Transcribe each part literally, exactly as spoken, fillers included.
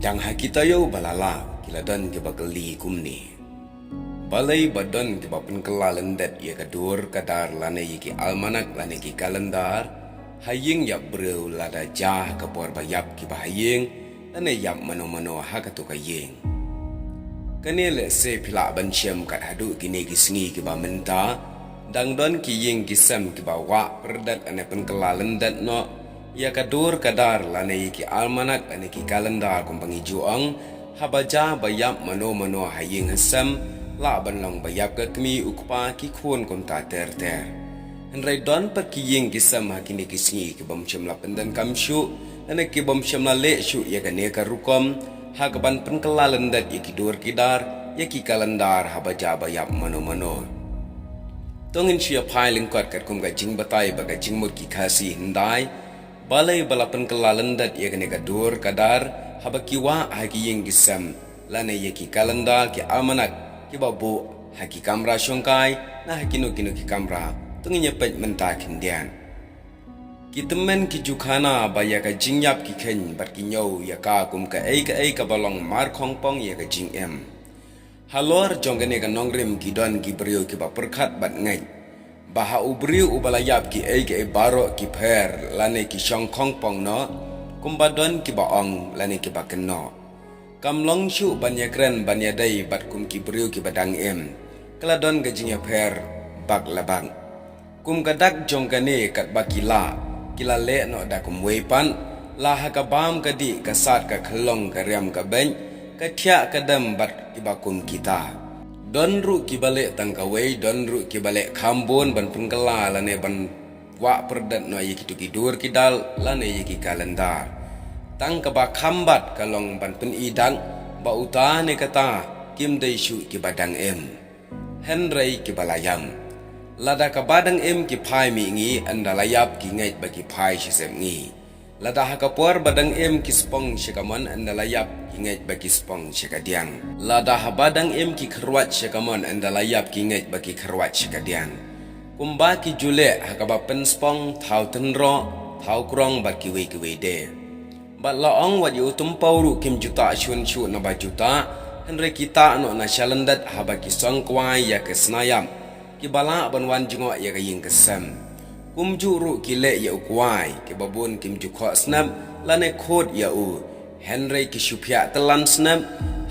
Tang ha ki taïew ba la lah ki la don kiba kylli kumne: Balei ba don kiba pynkylla lyndet ïa ka dur ka dar lane ïa ki almanak lane ki kalendar ha ïing ïap briew lada jia ha ka por ba ïap kiba ha ïing lane ïap mano mano ha kato ka ïing? Kane lehse phi lah ban shem kat haduh kine ki sngi kiba mynta dang don ki ïing ki sem kiba wah pyrdet lane pynkylla lyndet noh ïa ka dur ka dar lane ïa ki almanak lane ki kalendar kumba ngi ju ong, haba jia ba ïap mano mano ha ïing ha sem, lah ban long ba ïap ka kmie u kpa ki khun kumta ter ter. Hynrei don pat ki ïing ki sem ha kine ki sngi ki bym shym la pyndonkam shuh lane ki bym shym la leh shuh ïa kane ka rukom ha kaban pynkylla lyndet ïa ki dur ki dar ïa ki kalendar haba jia ba ïap mano mano. To ngin shu ïa phai lyngkot katkum ka jingbatai bad ka jingmut ki Khasi hyndai, balei ba la pynkylla lyndet ïa kane ka dur ka dar haba ki wah ha ki ïing ki sem lane ïa ki kalendar ki almanak kiba buh ha ki kamra shongkai na ha kino kino ki kamra. To ngin ïa peit mynta khyndiat. Ki tymmen ki ju khana ba ïa ka jingïap ki kheiñ bad ki ñiew ïa ka kum kaei kaei kaba long markhongpong ïa ka jingim. Halor jong kane ka nongrim ki don ki briew kiba pyrkhat bad ngeit ba ha u briew uba la ïap kiei kiei baroh ki pher lane ki shongkhongpong noh, kumba don kiba ong lane kiba kynnoh. Kam long shuh ban ïakren ban ïadei bad kum ki briew kiba dang im. Ka la don ka jingïapher bak la bak. Kum ka dak jong kane katba ki lah, ki la leh noh da kumwei pat, la ha ka bam ka dih, ka sad ka khyllong, ka riam ka beit, ka thiah ka dem bad kiba kum kita. Don ruh kiba leh tang kawei, don ruh kiba leh kham bun ban pynkylla lane ban wah pyrdet noh ïa kito ki dur ki dar lane ïa ki kalendar. Tang kaba kham bad ka long ban pyni dak ba uta ne kata kim dei shuh kiba dang im, hynrei kiba la ïap. Lada kaba dang im ki phai mihngi, ynda la ïap ki ngeit ba ki phai shisien ngi. Lada ha ka por ba dang im ki spong sha ka mon, ynda la ïap ki ngeit ba ki spong sha ka diang. Lada haba dang im ki kyrwat sha ka mon, ynda la ïap ki ngeit ba ki kyrwat sha ka diang. Kumba ki ju leh ha kaba pynspong, thaw tynroh, thaw krong bad kiwei kiwei de. Bad la ong wat ïa u tympew ruh kim ju tah shun shuh naba ju tah, hynrei ki tah noh na sha lyndet haba ki song kwai ïa ka sna ïap kiba lah ban wan jngoh ïa ka ïing ka sem. Kumjuh ruh ki leh ïa u kwai, kiba bun kim ju khoh snep lane khot ïa u, hynrei ki shu phiah tyllan snep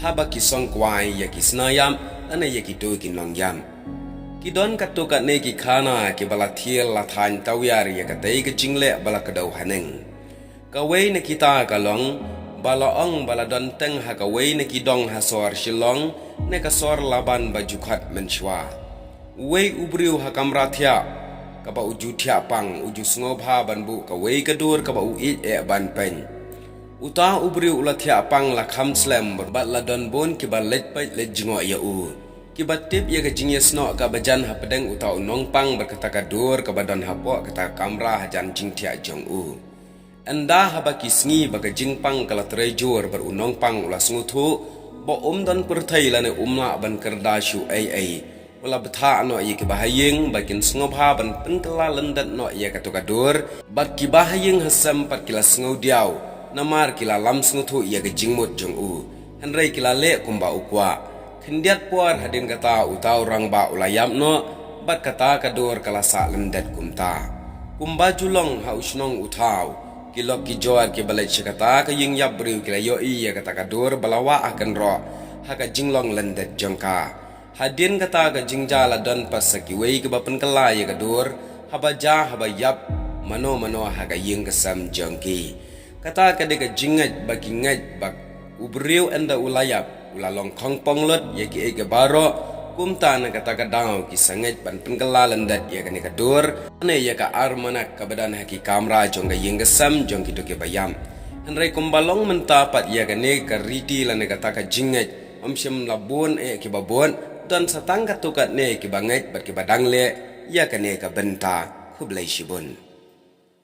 haba ki song kwai ïa ki sna ïap lane ïa kito ki nongïap. Ki don katto katne ki khana kiba la thiel la thaiñ tawiar ïa katei ka jingleh ba la kdew haneng. Kawei na kita ka long ba la ong ba la don teng ha kawei na ki dong ha sor Shillong ne ka sor Laban ba ju khot mynshuwa. Uwei u briew ha kamra thiah kaba u ju thiah pang, u ju sngewbha ban buh kawei ka dur kaba u ïeit eh ban peit. Uta u briew u la thiah pang la kham slem bad la don bun kiba leit peit leit jngoh ïa u, kiba tip ïa ka jingïasnoh kaba jan hapdeng uta u nongpang bad kata ka dur kaba don hapoh kata ka kamra hajan jingthiah jong u. Ynda haba ki sngi ba ka jingpang ka la trei jur bad u nongpang u la sngewthuh ba um don pyrthei lane um lah ban kyrda shuh ei ei, u la bthah noh ïa kiba ha ïing ba kin sngewbha ban pynkylla lyndet noh ïa kato ka dur. Bad kiba ha ïing ha sem pat ki la sngewdiaw, namar ki la lam sngewthuh ïa ka jingmut jong u, hynrei ki la leh kumba u kwah. Khyndiat por hadien kata uta u rangbah u la ïap noh, bad kata ka dur ka la sah lyndet kumta. Kumba ju long ha u shnong u thaw, ki lok ki jor kiba leit sha kata ka ïing ïap briew ki la ïohi ïa kata ka dur ba la wah ha kynroh ha ka jinglong lyndet jong ka. Hadien kata ka jingjia la don pat sa kiwei kiba pynkylla ïa ka dur haba jia haba ïap mano mano ha ka ïing ka sem jong ki. Kata ka dei ka jingngeit ba ki ngeit ba u briew ynda u la ïap u la long khongpong lut ïa kiei kiei baroh. Kumta na kata ka daw ki sa ngeit ban pynkylla lyndet ïa kane ka dur ne ïa ka almanak kaba don ha ki kamra jong ka ïing ka sem jong kito kiba ïap. Hynrei kumba long mynta pat ïa kane ka riti lane kata ka jingngeit ym shym la bun eh kiba bun, don sa tang katto katne kiba ngeit bad kiba dang leh ïa kane ka bynta. Khublei shibun.